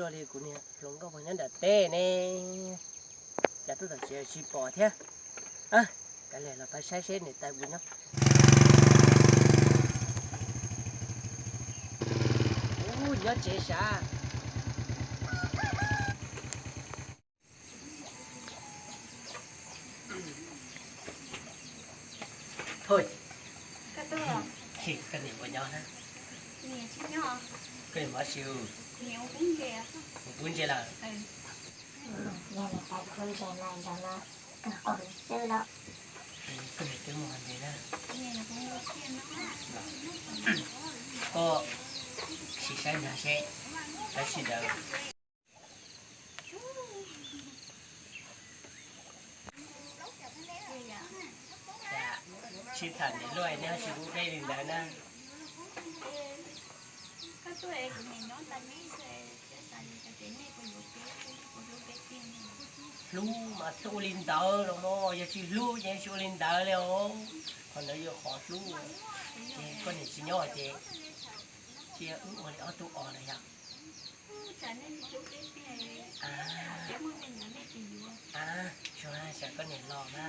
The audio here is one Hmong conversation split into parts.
Li kuv niag hluas nkauj puas nyob nram teb ne, cas tuaj tom tsev tsis pom thiab. Kav liam los pab saib seb niam tais puas nyob. Ub, nyob tsev sav. Koj niam puas nyob na? Koj niam mob si? Mus pub ntses lawm? Yog niam tais pub ntses mas zaum no kawg qus xwb los. Koj niam twb mus hais ntses na. Koj sim saib ntag seb, tab sis ntawd. Sib tham niam luaj nej ho tsis pub peb li ntawd na. Hlub mas thiaj ua li ntawd los mas, yog tsis hlub ces tsis ua li ntawd li os. Qhov ntawd yog qhov hlub. Ces koj niam tsis nyob ces cia wb ua li ob tug os na yog. Tsuas tsam koj niam los na.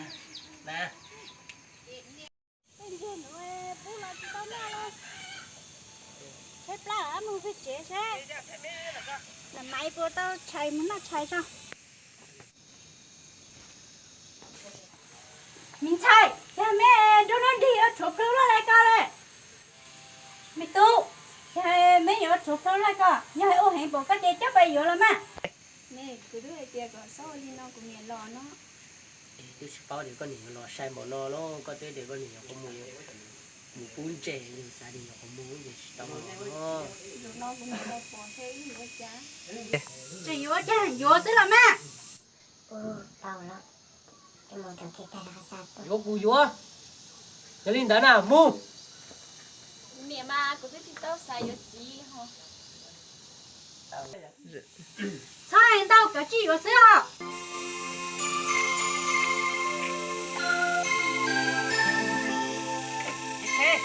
Tshaib plab, mus pem tsev seb niam maiv puas tau tshais mus noj tshais tso. Me ntxhais, yog me nruab hnub nrig yuav tshuav plhu luaj li ko li. Me tub, yog me yuav tshuav plhu luaj li ko, yog ua heev npaum koj ces coj pais yuav los mas. Kuv twb hais tias kom txhob ua li no kuv niam los no. Twb tsis paub tias koj niam yuav los sai npaum no los koj twb tias koj niam yuav qhov mus, mus pub ntses, yus xav tias yuav qhov mus ces tsis tau los no. Zaum no kuv niam los pom seb wb yuav ua cas. Tseem yuav ua cas, yuav xwb los mas. Yuav kuv yuav. Yog li ntawd na mus. Kuv niam mas kuv twb tsis tau xav yuav txiv ho. Txhob hais ntau, kav tsij yuav xwb os. Ces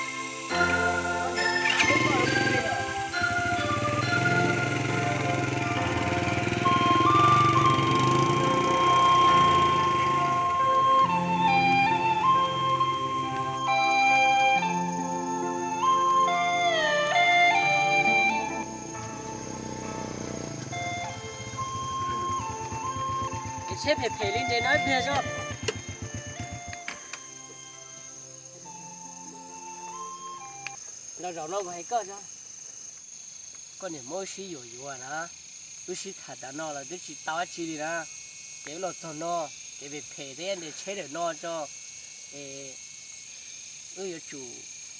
tsheb phem phem li ntses no ib pliag zog. Los zaum no kuv hais koj, koj niam muab wb sib yuam yuav na, wb sib tham tas no los twb tsis tau dab tsi li na. Ces wb los txog no, ces phem phem thiab ntawm tsheb ntawm no tso, es wb yuav tsum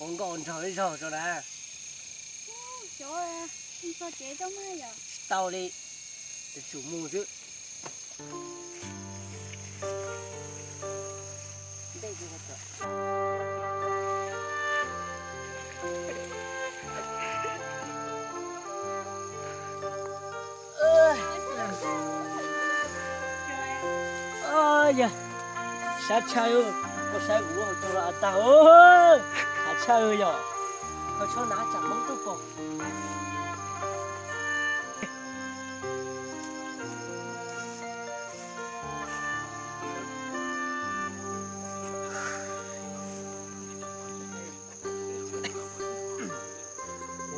ua nkauj ua nraug ib zaug tso na. Tsis tau li, yuav tsum mus xwb. Yog, sab tshaj, koj saib kuv lub hauv tog los tag, hav tshaj yom, koj txhob hnav tsam Hmoob tuaj pom.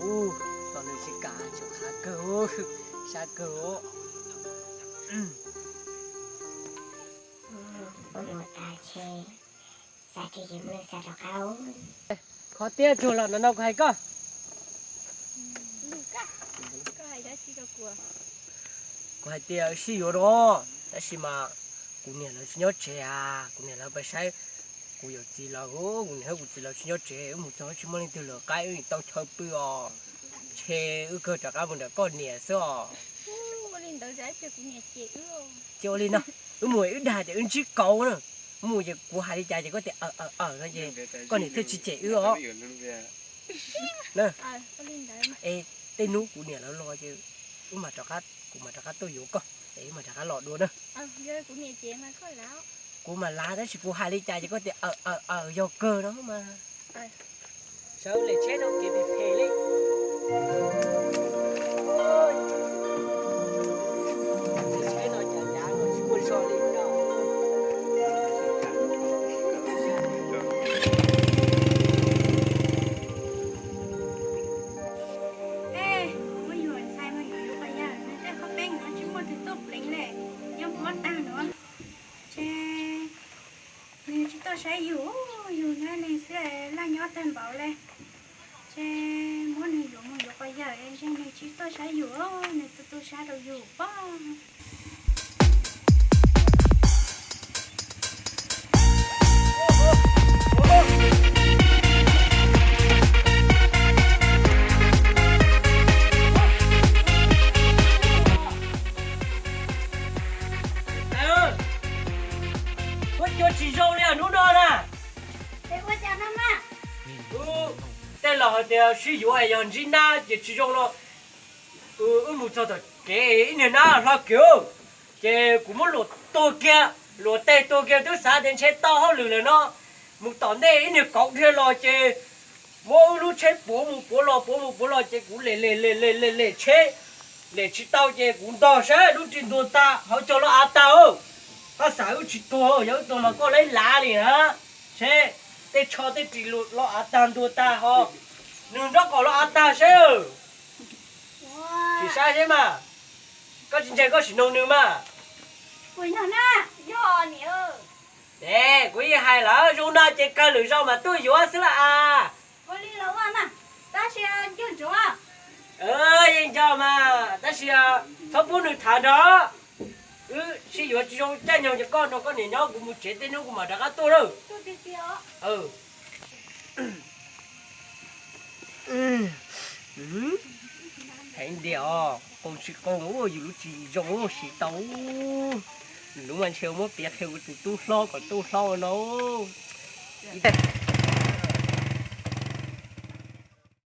Ub, tos nws tsis kam tseem qab kawg, sab kawg. Mus tas ces xav tsis tsis muaj xav rov qab. Qhov tiab tsuag los no no kuv hais koj. Kuv hais tias sib yuav no, tab sis mas kuv niam lawv tsis nyob tsev a, kuv niam lawv pais saib kuv yawm txiv lawv, kuv niam thiab kuv txiv lawv tsis nyob tsev, wb mus txog tsis muaj leej twg lawv qaib wb tau chaw pw os. Ntshe wb kawg rov qab mus nram koj niam xwb os. Ces ua li no, wb mus wb dag ces wb ntsib kauv na, mus ces kuv hais li cas ces koj tias aws aws aws no ces koj niam thiaj tsis cem wb os. Es tej hnub kuv niam lawv los ces wb mam rov qab, kuv mam rov qab tuaj yuav koj es wb mam rov qab los dua na. Kuv mam lav tab sis kuv hais li cas ces koj tias aws aws aws yog kawg no mas. Sawv lem tsheb rau kev phem phem li. Nws tsis tuaj saib yus, yus nyob li xwb laj nyob tag npaum li. Ces muab nws yuav mus yuav quas yawm es ntshe nws tsis tuaj saib yus, nws tu tu sab rau yus pob. Ua cas tsis zoo li hnub no na? Tej laus hais tias sib yuav yog ntsib nab ces tsis zoo no. Wb mus txog tom kev ib niag nab hlo kiag, ces kuv muab luam tuag kiag, luam tes tuag kiag twb xav tias ntshe tau hauj lwm lawm no. Mus tom ntej ib niag kauv dhia los ces muab wb lub tsheb puav mus puav los puav mus puav los ces kuv lem lem lem lem lem lem tsheb, lem tsis tau ces kuv ntog saib lub ris ntuag tag hauv caug los av tag. Koj xav wb tsis tuag, yog wb tuag mas koj laib lav li na. Seb, tej tsho tej ris los av tag ntuag tag ho, nws nraub qaum los av tag seb. Sim saib seb mas, koj tsis ntseeg koj sim noog nws mas. Es kuv yeej hais lawm zoo no ces kawg lwm zaus mas tuaj yuav xwb las as. Yeej nco mas, tab sis txhob pub nws tham nrog. Wb sib yuav tsis zoo caij nyoog ces koj nrog koj niam nyob, kuv mus tsev tej hnub kuv mam rov qab tuaj lawm. Heev tiag os, qoo tsis qoo, yus lub tsis zoo siv tau. Lub mas ntshe muab piav qhia tus tub hlob kom tub hlob no.